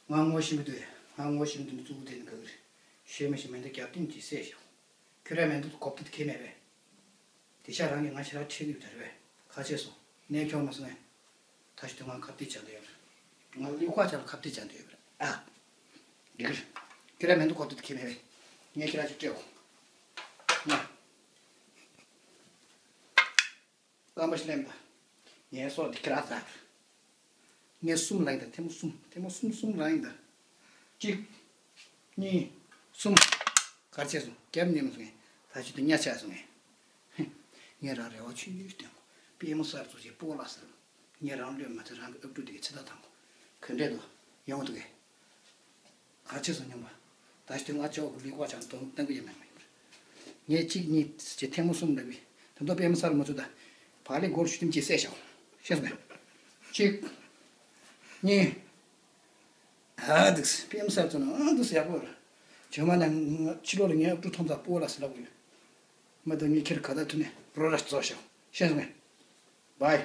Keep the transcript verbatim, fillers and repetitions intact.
ང་ངོ་ཤེས་མི་འདུག་ང་ངོ་ཤེས་མི་འདུག་འདི་གཙུག་པུ་དེ་ནི་ག་གི་རེད། ཤེས་མི་ཤེས་མེ་མདའ་རྒྱབ་རྟེན་གྱིས་བསད་ཤག་ཁྱོད་རང་མེ་མདའ་གོབ་ཏུ་ཁེལ་མེད་པས། དེ་ཤ་རང་གིས་ང་ཞེ་དྲག་ཁྲིད་ཀྱི་ཡོད་ད་རེད་པས། ཁ་ཆེ་སོང་། གནས་འཁྱོངས་མ་སོང་ངས། ད་ཞུ་དུས་ང་ཁ་གཏད་བྱ་འདོད་ཡོད་རེད། ང་ལུས་ཁ་ཆ་ལ་ཁ་གཏད་བྱ་འདོད་ཡོད་རེད་ཨ། འགྲིག་གི་རེད། ཁྱོད་རང་མེ་མདའ་གོབ་ཏུ་ཁེལ་མེད་པས། ངས་ཁྱོད་རང་ཅིག་སྤྲད་འོང་། ང་། སྐམ་པ་ཞིག་ལེན་པ། ངའི་སྲོག་འདི་ཁྱེད་རང་ཟ། ངས་གསུམ་ལེན་དང་ཐལ་མོ་གསུམ་ཐལ་མོ་གསུམ་གསུམ་ལེན་དང་། གཅིག་གཉིས། གསུམ། གར་ཆས་སོང་རྒྱབ་ཉེ་མ་སོང་ངས། ད་ཅི་དུ་གཉའ་ཆག་སོང་ངས། ཧི། ངས་རང་རེ་བ་ཆུང་ཆུང་བསྟན། པད་མ་གསར་བཙུགས་ཀྱི་སྤོ་ལགས་ཟེར། ངས་རང་བློས་མ་ཐེ་རང་གི་ཨབ་ཕྲུག་དེ་གི་ཚེ་ཐག་དང་པོ། ག་འདྲས་འདུག་ཡོང་འདུག་གས། ག་ཆེ་སོང་སྙམ་པ། ད་ཞིག་དུས་ང་ཅག་གི་ལུས་ཀོ་ཆང་དང་བསྟན་གི་ཡོད་མེད་མ་ཡིན་པར། ངས་གཅིག་གཉིས་ཀྱི་ཐལ་མོ་གསུམ་ལབ་པས་ད་དུང་པད་མ་གསར་མ་བཙུགས་ད། བག་ལེབ་སྒོར་ཞུ་དེམ་གྱིས་བསད་བཞག་ཤེས་སོང་ངས། གཅིག་གཉིས། ཨ་འདུག་སེ་པད་མ་གསར་བཙུགས་ན་ཨ་འདུག་སེ་ཡག་པོ་རེད། བྱོན་མ་ན་ཕྱི་ལོགས་ལ་ངའི་ཨབ་ཕྲུག་ཐོམ་ས་སྤོ་ལགས་སེ་ལབ་དགོས་ཡོད། མ་གཏོགས་ངས་ཁྱེད་ག་ད་ཐུ་ནས་རོ་ར་རྫོགས་ཤག་ཤེས་སོང་ངས། བའི།